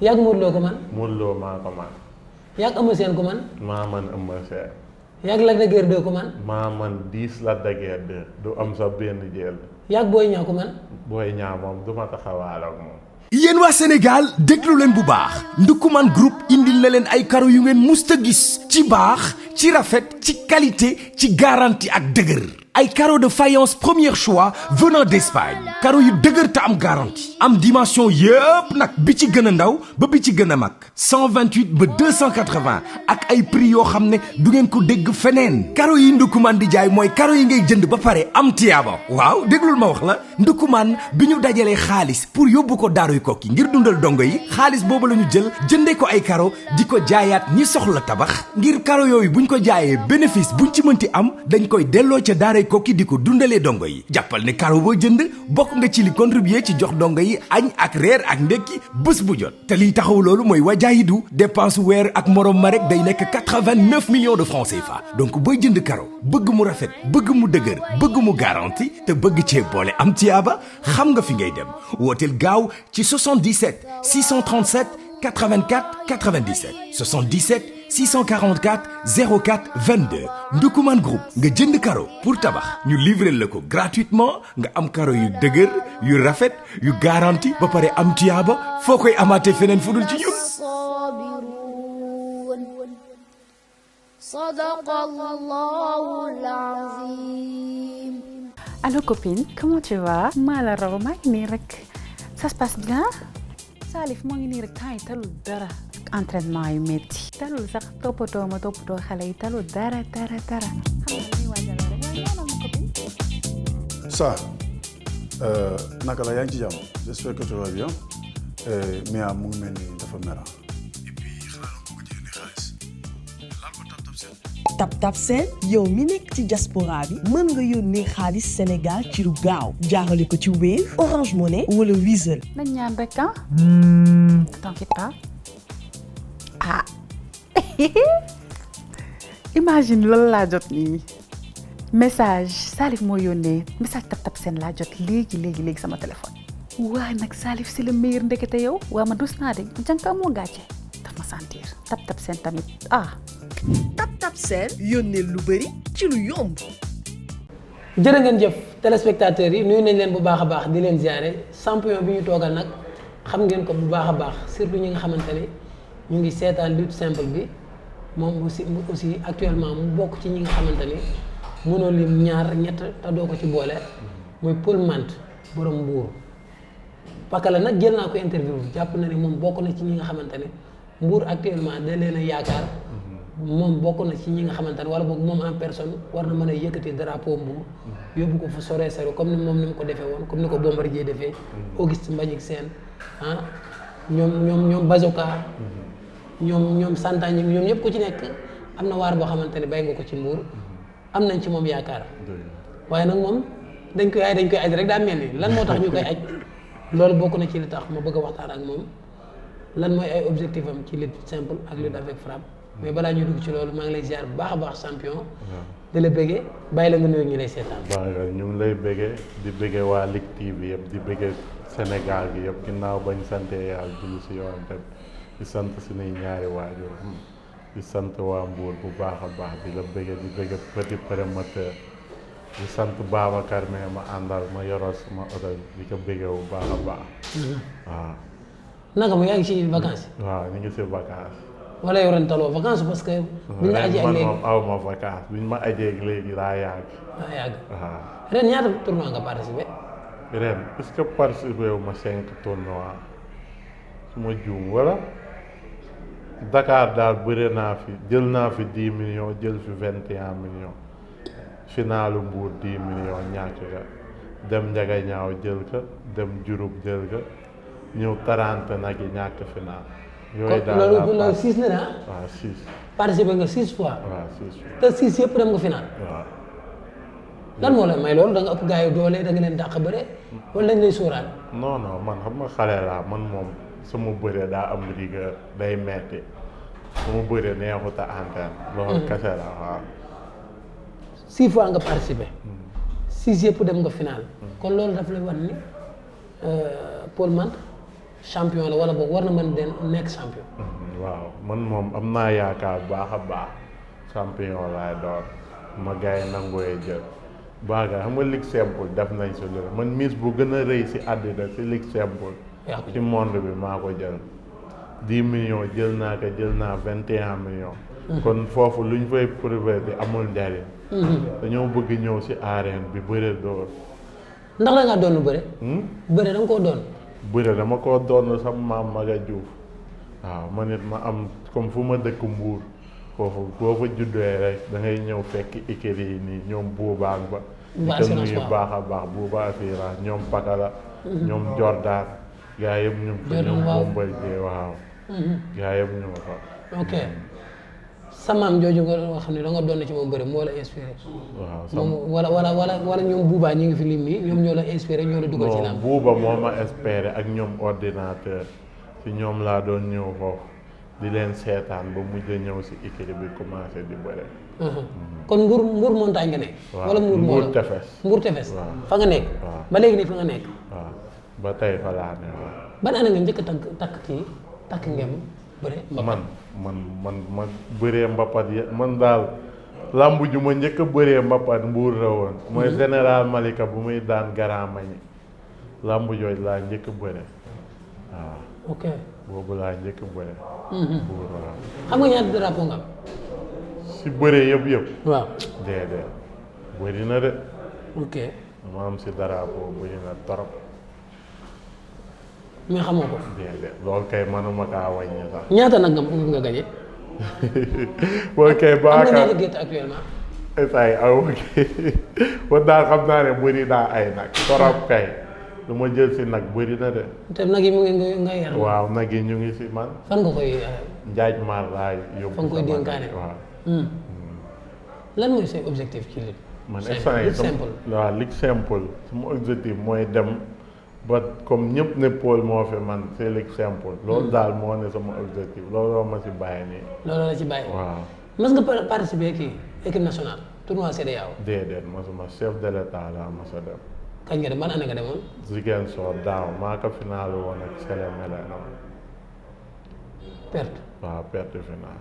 yàgg Modou Lo ko man. Modou Lo maa ko man. yàgg Eumeu Sène ko man. maa man Eumeu Sène. yàgg Lac de Guiers 2 ko man. maa man 10 Lac de Guiers 2 du am sax benn jël. yàgg Boy Niang ko man. Boy Niang moom du ma taxawaal ak moom. yéen waa Sénégal déglu leen bu baax Ndoukoumane groupe indil na leen ay karo yu ngeen musta gis ci baax ci rafet ci qualité ci garantie ak dëgër ay carreaux de faïence premier choix venant d'Espagne carreaux yu dëgër te am garantie am dimension yëpp nag bi ci gën a ndaw ba bi ci gën a mag 128 ba 280 ak ay prix yoo xam ne du ngeen ko dégg feneen carreaux yi Ndoukoumane di jaay mooy carreaux yi ngay jënd ba pare am tiyaaba waaw déglul ma wax la Ndoukoumane bi ñu dajalee xaalis pour yóbbu ko daaruy kokki ngir dundal dongo yi xaalis boobu la ñu jël jëndee ko ay carreaux di ko jaayaat ñi soxla tabax ngir carreaux yooyu buñ ko jaayee bénéfice buñ ci mënti am dañ koy delloo ca daaray kokki di ko dundalee dongo yi jàppal ne carreau boo jënd bokk nga ci li contribuer ci jox dongo yi añ ak reer ak ndekki bés bu jot te liy taxaw loolu mooy wajaayidu dépense weer ak morom ma rek day nekk 89 millions de francs CFA donc booy jënd carreau bëgg mu rafet bëgg mu dëgër bëgg mu garanti te bëgg cee boole am tiyaaba xam nga fi ngay dem wooteel gaaw ci 77 637 84 97 77 644 04 22 Ndoukoumane Group nga jënd carreau pour tabax ñu livrer la ko gratuitement nga am carreau yu dëgër yu rafet yu garanti ba pare am tiyaaba foo koy amaatee feneen fu dul ci ñun. Allô copine, comment tu vas? maa la raw maa ngi nii rek ça se passe bien. Salif moo ngi nii rek temps yi talul dara entraînement yu métti talul sax toppatoo xale yi talul dara xam nga ni waajal rek yaa ngi ma copine. Ça naka la yaa ngi ci jàmm j'espère que tu vas bien Mia mu ngi mel ni dafa mera et puis xanaa la ko jëndee xaalis laal ko tap seen TapTap Send yow mi nekk ci diaspora bi mën nga yónnee xaalis Sénégal ci lu gaaw jaarale ko ci Wave Orange Money wala Wizall. nañ ñaan rek ah. t'inquiète pas ah imagine loolu laa jot nii message Salif moo yónnee message TapTap Send laa jot léegi sama téléphone. waaye nag Salif c'est le meilleur ndekete yow waa ma dus naa de jànka moo gàcce daf ma sentir TapTap Send tamit ah. TapTap Send yónnee lu bëri ci lu yomb. jërë ngeen jëf téléspectateurs yi nuyu nañ leen bu baax a baax di leen ziare champion bi ñu toogal nag xam ngeen ko bu baax a baax surtout ñi nga xamante ne ñu ngi seetaan lutte simple bi moom aussi actuellement mu bokk ci ñi nga xamante ni mënoo lim ñaar ñett te doo ko ci boole muy Paul Menthe borom Mbour. Pakala nag jël naa ko interview jàpp na ni moom bokk na ci ñi nga xamante ne Mbour actuellement da leen a yaakaar. moom bokk na ci ñi nga xamante ne wala boog moom en personne war na mën a yëkkati drapeau Mbour yóbbu ko fa sore comme ni moom ni mu ko defee woon comme ni ko Bombardier defee Auguste Mbagnick Sène ah ñoom Bazoka ñoom Santagne ñoom ñëpp ku ci nekk am na waar boo xamante ne bay nga ko ci Mbour am nañ ci moom yaakaar waaye nag moom dañ koy aj rek daa mel ni lan moo tax ñu koy aj loolu bokk na ci li tax ma bëgg a waxtaan ak moom lan mooy ay objectif am ci lutte simple ak lutte avec frappe mais balaa ñuy dugg ci loolu maa ngi lay ziar bu baax a baax champion. di la bëggee bàyyi la nga nuyu ñu lay seetaan. waaw ñu ngi lay bëggee di bëggee waa Ligue TV yëpp di bëggee Sénégal gi yëpp ginnaaw bañ sante yàlla julli si yoon tamit di sant suñuy ñaari waajur di sant waa Mbour bu baax a baax di la bëggee di bëggee petit promoteur di sant Babacar mais ma àndal ma yoroo sama oto di ko bëggee bu baax a baax. waaw. naka mu yaa ngi ci vacances. waaw ñu ngi si vacances. wala yow ren taloo vacances parce que. biñ la ajee ak léegi man aw ma vacances biñ ma ajee ak léegi daa yàgg. daa yàgg waaw. ren ñaata tournoi nga participé. ren est-ce que participé wu ma 5 tournois su ma juum wala Dakar daal bëre naa fi jël naa fi 10 millions jël fi 21 millions finalu Mbour 10 millions ñàkk ka dem Njaga ñaaw jël ka dem Diouroup jël ka ñëw 30 nag yi ñàkk final. yooyu daal loolu 6 na ah. waaw 6. participé nga 6 fois. waaw 6 fois. te 6 yëpp dem nga final. waaw. lan moo la may loolu da nga ëpp gars yi doole da nga leen dàq bëre wala dañ lay sóoraal. non man xam nga xale laa man moom sama bëre daa am rigueur day metti sama bëre neexut a antenne. loolu kese la waaw. 6 fois nga participé. 6 yëpp dem nga final. kon loolu daf lay wan ni Paul Menthe champion la wala boog war na mën den nekk champion. waaw man moom am naa yaakaar baax a baax champion laay doon ma gars yi nangooy jël baaga xam nga ligue simple def nañ si loolu man mise bu gën a rëy si àddina si ligue simple ci monde bi maa ko jël 10 millions jël naa 21 millions kon foofu lu ñu fay prouver bi amul njariñ dañoo bëgg ñëw si arène bi bëre door ndax da ngaa doon bëre bëre da nga koo doon bëre dama koo doon sama maam Maga Diouf waaw man it ma am comme fu ma dëkk Mbuur foofu boo fa juddoo rek da ngay ñëw fekk écurie yi nii ñoom buubaak ba te nuyu baax a baax buuba assurance ñoom Pakala ñoom Jordan gaa yëpp ñu ngi fa ñoom Bombardier waaw gaa yëpp ñu ngi fa ok sa maam jooju nga wax ne da nga doon ci moom bëri moo la inspiré waaw moom wala ñoom buubaa ñu ngi fi lim nii ñoom ñoo la inspiré ñoo la dugal ci lamb buuba moo ma inspiré ak ñoom ordinateur si ñoom laa doon ñëw foofu di leen seetaan ba mujj ñëw si équipe bi commencé di bëre. kon Mbour montagne nga nekk. wala Mbour tefes. Mbour tefes. waaw fa nga nekk. waaw ba léegi nii fa nga nekk. waaw ba tey fa laa ne waaw. ban année nga njëkk a takk ngem bëre. man bëree mbapat yi man daal lamb ju ma njëkk a bëree mbapat Mbour la woon. mooy général Malika bu muy daan garaamañi lamb jooju laa njëkk a bëre waaw. ok boobu laa njëkk a bëre. Mbour waaw. xam nga ñaata drapeau nga am. si bëre yëpp. waaw déedéet bëri na de. ok ma am si drapeau bëri na torop. mais xamoo ko. déedéet loolu kay manuma kaa wàññi sax. ñaata nag nga gañe. loolu kay am nga ñaata gétt actuellement. ay aw kay man daal xam naa ne bëri naa ay nag torop kay. lu ma jël si nag bëri na de. te nag yi mu ngi nga yar. waaw nag yi ñu ngi si man. fan nga koy. Njaaj maar laa yóbbu. fa nga koy dénkaane waaw. lan mooy say objectif ci lutte. man instant yi simple. waaw ligue simple sama objectif mooy dem ba comme ñëpp ne Paul moo fi man c'est ligue simple. loolu daal moo ne sama objectif looloo ma si bàyyi nii. looloo la ci bàyyi. waaw. mas nga participer kii équipe nationale tournoi CEDEAO. déedéet masuma chef de l'état laa mas a dem. kañ nga dem ban année nga demoon. Ziguinchor daaw maa ko final woon ak Sele Melenam. perte. waaw perte final.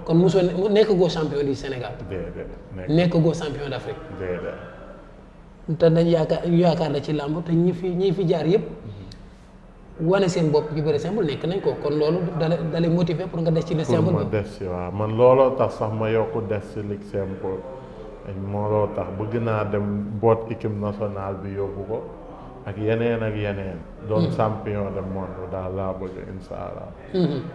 kon mosoo nekk goo champion du Sénégal. déedéet nekk goo champion d'Afrique. déedéet. te dañ yaakaar la ci làmb te ñi fi jaar yëpp wane seen bopp ci bëri simple nekk nañ ko kon loolu da lay motiver pour nga des ci le simple. pour ma des si waaw man looloo tax sax ma yokk des si ligue simple. moo loo tax bëgg naa dem boot équipe nationale bi yóbbu ko ak yeneen doon champion du monde daal laa bëgg insha allah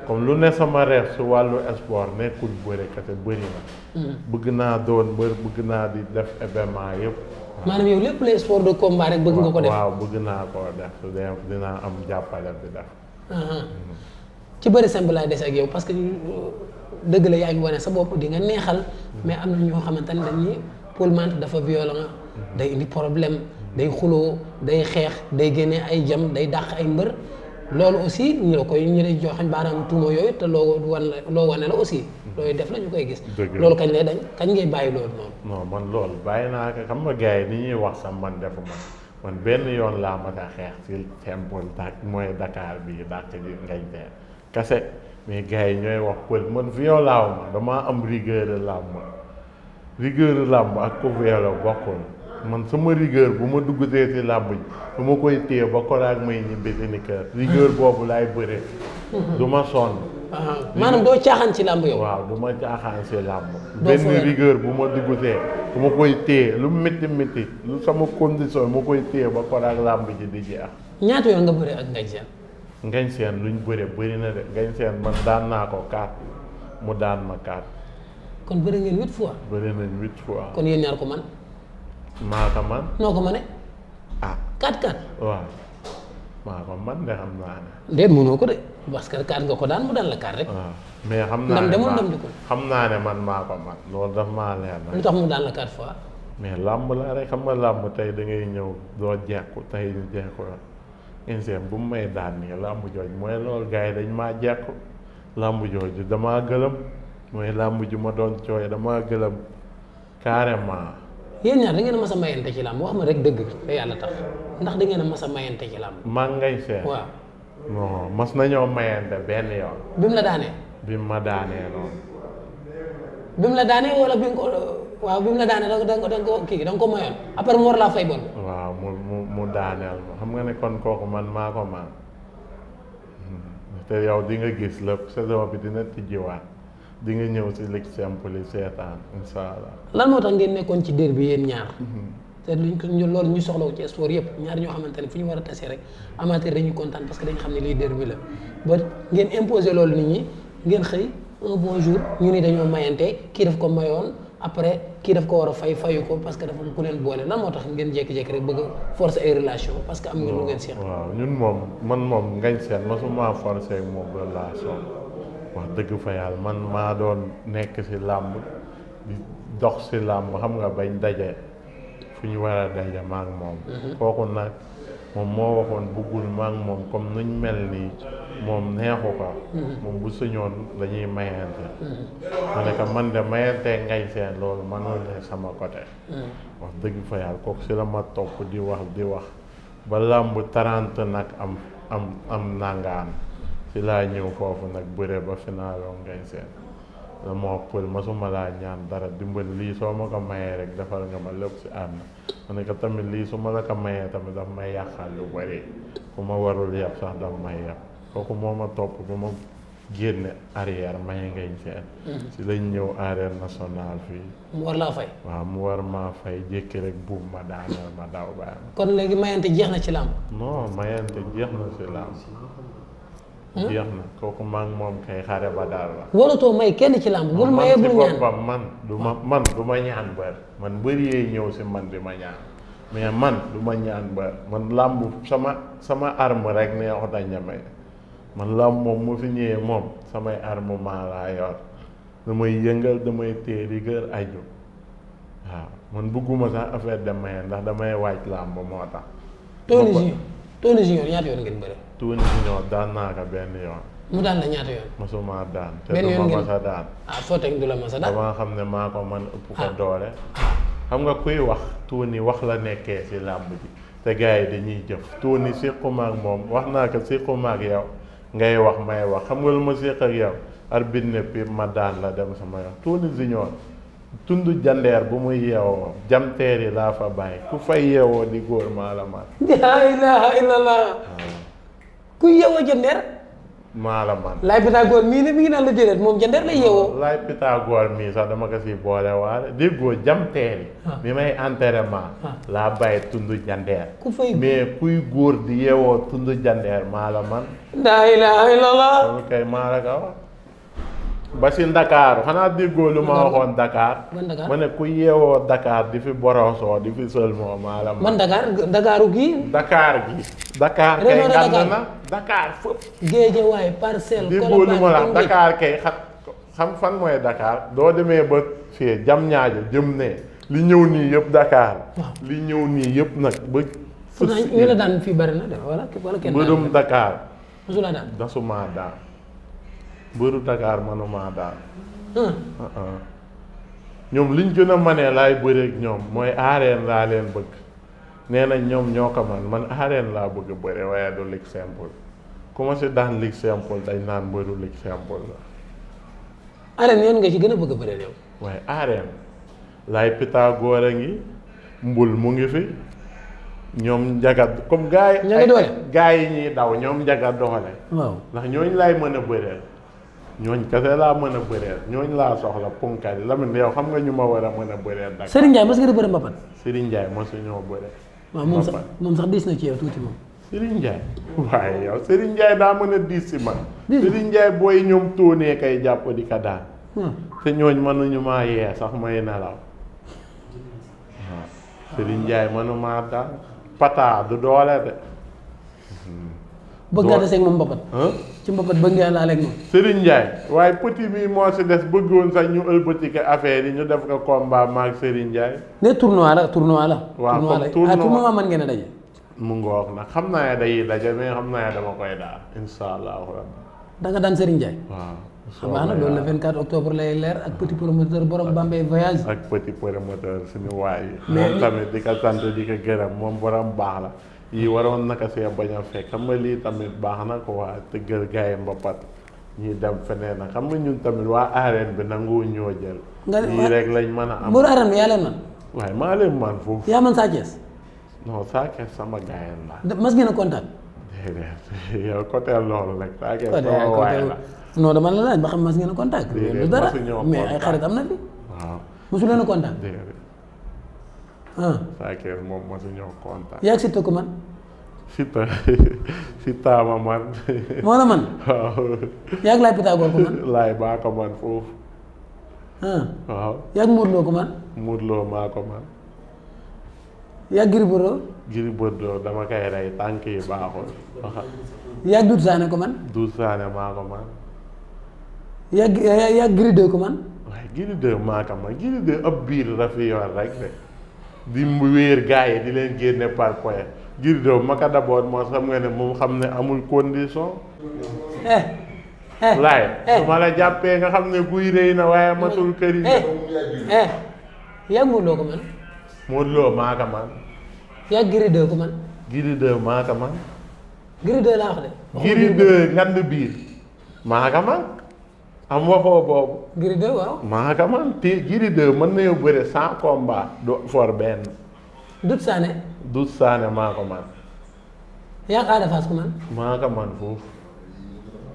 comme lu ne sama reef si wàllu sport nekkul bëre kese bëri na bëgg naa doon bëgg naa di def événement yëpp. maanaam yow lépp les sport de combat rek bëgg nga ko def. waaw bëgg naa koo def su dee dinaa am jàppale di def. ci bëri simple laay des ak yow parce que dëgg la yaa ngi wane sa bopp di nga neexal mais am na ñoo xamante ne dañuy Paul Menthe dafa violent day indi problème day xuloo day xeex day génne ay jam day dàq ay mbër loolu aussi ñu lay joxañ baaraam tuuma yooyu te loo wane la aussi looy def la ñu koy gis. loolu kañ lay dañ kañ ngay bàyyi loolu noonu. non man loolu bàyyi naa ko xam nga gars yi ni ñuy wax sax man defuma man benn yoon laa ma a xeex si simple tak mooy Dakar bii dàq ji ngañ teel kase mais gars yi ñooy wax pël man violaaw ma damaa am rigueur làmb ak ko violé bokkul man sama rigueur bu ma duggatee si làmb ji bu ma koy téye ba koraag may ñibbi si ni kër rigueur boobu laay bëree du ma sonn maanaam doo caaxaan ci làmb yow. waaw du ma caaxaan si làmb benn rigueur bu ma duggatee bu ma koy téye lu métti lu sama condition ma koy téye ba koraag làmb ji di jeex. ñaata yoon nga bëree ak Ngagne Sène. Ngagne Sène luñ bëri na de Ngagne Sène man daan naa ko 4 mu daan ma 4. kon bëri ngeen 8 fois. bëri nañ 8 fois. kon yéen ñaar ko man. maa ko man. noo ko mane. 4-4. waaw maa ko man de xam naa ne. déet mënoo ko de parce que 4 nga ko daan mu daan la 4 rek. waaw mais xam naa ne xam naa ne man maa ko man loolu daf maa leer na. lu tax mu daan la 4 fois. mais làmb la rek xam nga làmb tey da ngay ñëw doo jekku tey ñu jekku la. insem bu mu may daan nii làmb jooju mooy loolu gars yi dañ maa jekku làmb jooju damaa gëlëm mooy làmb ju ma doon cooy damaa gëlëm carrément. yéen ñaar da ngeen a mas a mayante ci làmb wax ma rek dëgg te yàlla tax ndax da ngeen a mas a mayante ci làmb. maa Ngagne Sène waaw. non mas nañoo mayante benn yoon bi mu la daanee. bi ma daanee noonu. bi mu la daanee wala bi nga ko waaw bi mu la daanee da nga ko kii da nga ko mayoon après mu war laa fay bon. waaw mu daaneel ma xam nga ne kon kooku man maa ko maan te yow di nga gis lépp saison bi dina tijjiwaat di nga ñëw si ligue simple yi seetaan incha allah. lan moo tax ngeen nekkoon ci dër bi yéen ñaar. te loolu ñu soxla ci sport yëpp ñaar ñoo xamante ne fu ñu war a tasee rek amateur dañuy kontaan parce que dañu xam ne lii dër bi la ba ngeen imposer loolu nit ñi ngeen xëy un bon jour ñu ni dañoo mayante kii daf ko mayoon après kii daf ko war a fayu ko parce que dafa ku leen boole lan moo tax ngeen jékki-jékki rek bëgg a forcer ay relation parce que am ngeen lu ngeen seex. waaw ñun moom man moom Ngagne Sène masuma forcer ak moom relation wax dëgg fa yàlla man maa doon nekk si làmb di dox si làmb xam nga bañ daje fu ñu war a daje maa ngi moom. kooku nag moom moo waxoon buggul maa ngi moom comme nuñ mel nii moom neexu ko. moom bu suñoon dañuy mayante. ma ne ko man de mayante Ngagne Sène loolu mënul ne sama côté. wax dëgg fa yàlla kooku si la ma topp di wax ba làmb 30 nag am nangaan si laa ñëw foofu nag bëre ba finaaloo Ngagne Sène la moo pël masuma laa ñaan dara dimbali lii soo ma ko mayee rek defal nga ma lépp si àdduna ma ne ko tamit lii su ma la ko mayee tamit daf may yàqal lu bëri fu ma warul yàpp sax daf may yàpp kooku moo ma topp ba ma génne arrière may Ngagne Sène si lañ ñëw arène nationale fii mu war laa fay. waaw mu war maa fay jékki rek buub ma daaneel ma daw bàyyi ma kon léegi mayante jeex na ci làmb. non mayante jeex na si làmb jeex na kooku maa ngi moom kay xare ba daal la waratoo may kenn ci làmb bul mayee bul ñaan man du ma ñaan bër man bëri yee ñëw si man di ma ñaan mais man du ma ñaan bër man làmb sama arme rek neexut a ñeme man làmb moom mu fi ñëwee moom samay armement laa yor damay yëngal damay téye rigueur aju waaw man bëgguma sax affaire de maye ndax damay waaj làmb moo tax. Tony Junior ñaata yoon ngeen bëre. Tony Junior daan naa ko benn yoon. mu daan la ñaata yoon. masuma daan te benn du yoon ma ngeen masa daan. foo teg du la masa daan. dama xam ne maa ko man ëpp ko doole. xam nga kuy wax Tony wax la nekkee ci làmb ji te gars yi dañuy jëf Tony séquma ak moom wax naa ko séquma ak yow ngay wax may wax xam nga lu ma séq ak yow arbitre ne pi ma daan la dem sama yoon Tony Junior tund jandeer bu muy yeewoo jamteer yi laa fa bàyyi ku fay yeewoo di góor maa la man. laa ilaha illallah. ku yeewoo jandeer. maa la man. Laay Pythagore mii ne mi ngi naan la déedéet moom jandeer la yeewoo. Laay Pythagore mii sax dama ko si boole waale déggoo jamteer yi. bi may entraînement. laa bàyyi tund jandeer. ku fay mais kuy góor di yeewoo tund jandeer maa la man. laa ilaha illallah. loolu kay maa la ko wax. ba si Dakar xanaa déggoo lu ma waxoon Dakar. ma ne ku yeewoo Dakar di fi borosoo di fi seulement maa la man. Dakaru kii. Dakar gi. Dakar kay gànd na Dakar fëpp. Géejawaay Parcelles. déggoo lu ma la Dakar kay xam fan mooy Dakar doo demee ba fii jam ñaajo jëm ne li ñëw nii yëpp Dakar. li ñëw nii yëpp nag ba. fës ñu la daan fii bari na de wala kenn mbërum Dakar. mosu la daan dasuma daan. mbëru Dakar manuma daan. ñoom liñ gën a manee laay bëreeg ñoom mooy arène laa leen bëgg nee nañ ñoom ñoo ko man arène laa bëgg a bëre waaye du ligue simple ku ma si daan ligue simple dañ naan mbëru ligue simple la. arène yoon nga ci gën a bëgg a bëre yow. waaye arène laay Pythagore a ngi mbul mu ngi fi ñoom njagat comme gars yi ñuy daw ñoom njagat doxale waaw ndax ñooñu laay mën a bëreel. ñooñ kese laa mën a bëreel ñooñ laa soxla punkal Lamine yow xam nga ñu ma war a mën a bëreel Dakar. Serigne Ndiaye mos nga di bëre mbapat. Serigne Ndiaye mosu ñoo bëre. waaw moom sax diis na ci yow tuuti moom. Serigne Ndiaye waaye yow Serigne Ndiaye daa mën a diis si man. Serigne Ndiaye booy ñoom tóonee kay jàpp di ka daan. te ñooñ mënuñu maa yee sax may nelaw. waaw Serigne Ndiaye mënumaa daan pata du doole de. bëgg nga deseeg moom mbapat. ci mbapat bëgg nga laaleeg moom. Serigne Ndiaye waaye petit bi moo si des bëggoon sax ñu ëlbatike affaire yi ñu def ko combat maag Serigne Ndiaye. ne tournoi la. waaw comme tournoi mën ngeen a daje. mu ngoog nag xam naa ne day daje mais xam naa ne dama koy daal incha allahu rabbi. da nga daan Serigne Ndiaye. waaw. baax na loolu le 24 octobre lay leer ak petit promoteur borom Bambey voyage. ak petit promoteur suñu waay yi. moom tamit di ko sant di ko gërëm moom borom baax la. yi waroon naka see bañ a fekk xam nga lii tamit baax na ko waa tëggal gaay mbapat ñuy dem feneen nag xam nga ñun tamit waa arène bi nangu ñoo jël. lii rek lañ mën a am. mburu arène bi yaa leen man. waaye maa leen man foofu. yaa man Sa Thiès. non Sa Thiès sama gaayam la. mas ngeen a kontaan. déedéet yow côté loolu rek Sa Thiès sama waay la. non dama la laaj ba xam mas ngeen a contact. déedéet dara masuñoo mais ay contact. xarit am na fi. waaw mosu leen a contact. déedéet ah Sa Thiès moom masuñoo kontaan. yaa ngi Siteu ko man. Siteu ma man. moo la man. waaw. yaa ngi laay Pythagore ko man. laay baa ko man foofu. ah waaw. yaa ngi Modou Lo ko man. Modou Lo maa ko man. yaa ngi Gris Bordeaux. Gris Bordeaux dama koy rey tànk yi baaxul. yaa ngi Doudou Sané ko man. Doudou Sané maa ko man. yaa ngi Gris 2 ko man. waaye Gris 2 maa ko man Gris 2 ab biir rafi yor rek de. di wéer gars yi di leen génne par point. Gris 2 ma ko daboot moo xam nga ne moom xam ne amul condition. laay su ma la jàppee nga xam ne guy rëy na waaye matul kër yi. yaa ngi Modou Lo ko man. Modou Lo maa ko man. yaa ngi Gris 2 ko man. Gris 2 maa ko man. Gris 2 laa wax de. Gris 2 ngand biir maa ko man. am waxoo boobu. Gris 2 waaw. maa ko man te Gris 2 mën na yow bëre 100 combat du for benn. Doudou Sané. Doudou Sané maa ko man. yaa ngi Ada Fass ko man. maa ko man foofu.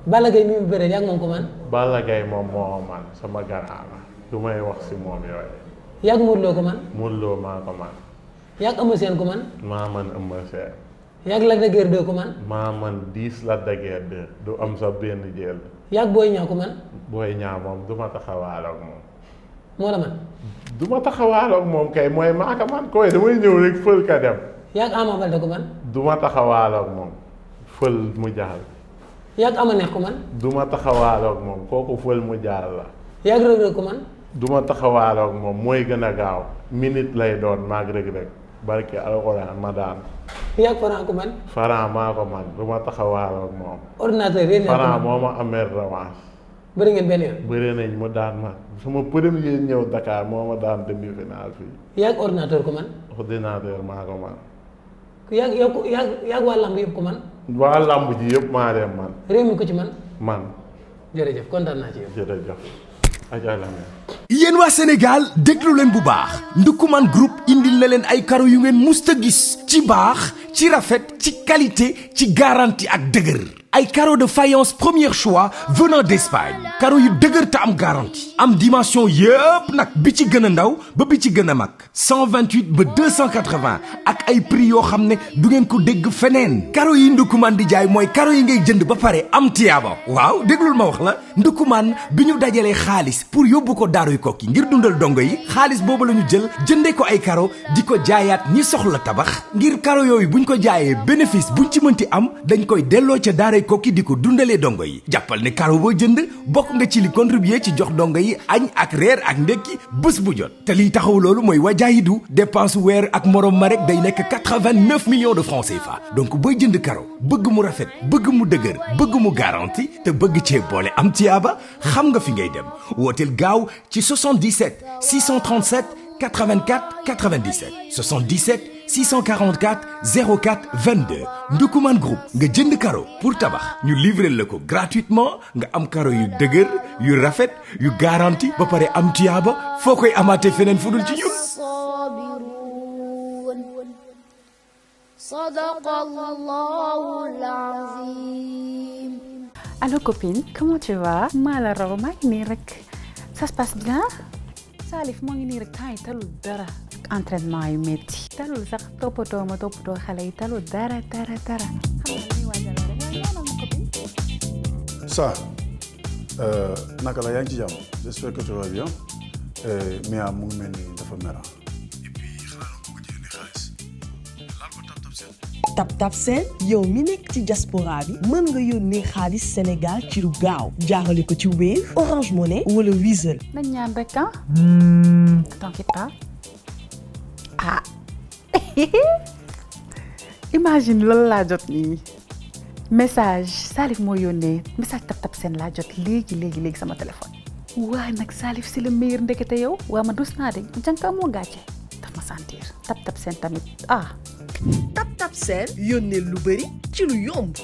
Balla Gaye mi mu bëree yaa ngi moom ko man. Balla Gaye moom moo man sama garaa la du may wax si moom yooyu. yaa ngi Modou Lo ko man. Modou Lo maa ko man. yaa ngi Eumeu Sène ko man. maa man Eumeu Sène. yaa ngi Lac de Guiers 2 ko man. maa man 10 Lac de Guiers 2 du am sa benn jël. yaa ngi Boy Niang ko man. Boy Niang moom du ma taxawaaloog moom. moo la man. du ma taxawaaloog moom kay mooy maa ko man koy damay ñëw rek fël ka dem. yaa ngi Ama Baldé ko man. du ma taxawaaloog moom fël mu jaal. yaa ngi Ama Neex ko man. du ma taxawaaloog moom kooku fël mu jaal la. yaa ngi Reug Reug ko man. du ma taxawaaloog moom mooy gën a gaaw minute lay doon maag Reug Reug barke alxuraan ma daan. yaa ngi Franc ko man. Franc maa ko man du ma taxawaaloog moom. ordinateur yéen ñaar ko Franc man. moo ma amee revanche. bëri ngeen benn yoon. bëri nañ mu daan ma sama premier ñëw Dakar moo ma daan demi-finale fii. yaa ngi ordinateur ko man. ordinateur maa ko man. yaa ngi waa lamb yëpp ko man. waa lamb ji yëpp maa dem man. réew mi ko ci man. man jërëjëf kontaan naa ci yow. jërëjëf. Adja Lamine. yéen waa Sénégal déglu leen bu baax Ndoukoumane Group indil na leen ay karo yu ngeen musta gis ci baax ci rafet ci qualité ci garantie ak dëgër ay carreaux de faïence premier choix venant d'Espagne carreaux yu dëgër te am garantie am dimension yëpp nag bi ci gën a ndaw ba bi ci gën a mag 128 ba 280 ak ay prix yoo xam ne du ngeen ko dégg feneen carreaux yi Ndoukoumane di jaay mooy carreaux yi ngay jënd ba pare am tiyaaba waaw déglul ma wax la Ndoukoumane bi ñu dajalee xaalis pour yóbbu ko daaruy kokki ngir dundal dongo yi xaalis boobu la ñu jël jëndee ko ay carreaux di ko jaayaat ñi soxla tabax ngir carreaux yooyu buñ ko jaayee bénéfice buñ ci mënti am dañ koy delloo ca daaray kokki di ko dundalee dongo yi jàppal ne carreau boo jënd bokk nga ci li contribuer ci jox dongo yi añ ak reer ak ndekki bés bu jot te liy taxaw loolu mooy wajaayidu dépense weer ak morom ma rek day nekk 89 millions de francs CFA donc booy jënd carreau bëgg mu rafet bëgg mu dëgër bëgg mu garanti te bëgg cee boole am tiyaaba xam nga fi ngay dem wooteel gaaw ci 77 637 84 97 77 644 04 22 Ndoukoumane Group nga jënd carreau pour tabax ñu livrer la ko gratuitement nga am carreau yu dëgër yu rafet yu garanti ba pare am tiyaaba foo koy amaatee feneen fu dul ci ñun. Sadaqallahul azim. Allô copine, comment tu vas? maa la raw maa ngi nii rek ça se passe bien. Salif moo ngi nii rek temps yi talul dara entraînement yu métti talul sax toppatoo xale yi talul dara xam nga li waajal rek waaye ñaanal ma copine. Ça naka la yaa ngi ci jàmm j'espère que tu vas bien Mia mu ngi mel ni dafa mera et puis xanaa ko ci indi xaalis laal ko tap seen TapTap Send yow mi nekk ci diaspora bi mën nga yónnee xaalis Sénégal ci lu gaaw jaarale ko ci Wave Orange Money wala Wizall. nañ ñaan rek ah. t'inquiète pas ah imagine loolu laa jot nii message Salif moo yónnee message TapTap Send laa jot léegi sama téléphone. waa nag Salif c'est le meilleur ndekete yow waa ma dus naa de jànka moo gàcce daf ma sentir tap tap seen tamit Tap Tap Send yónnee lu bëri ci lu yomb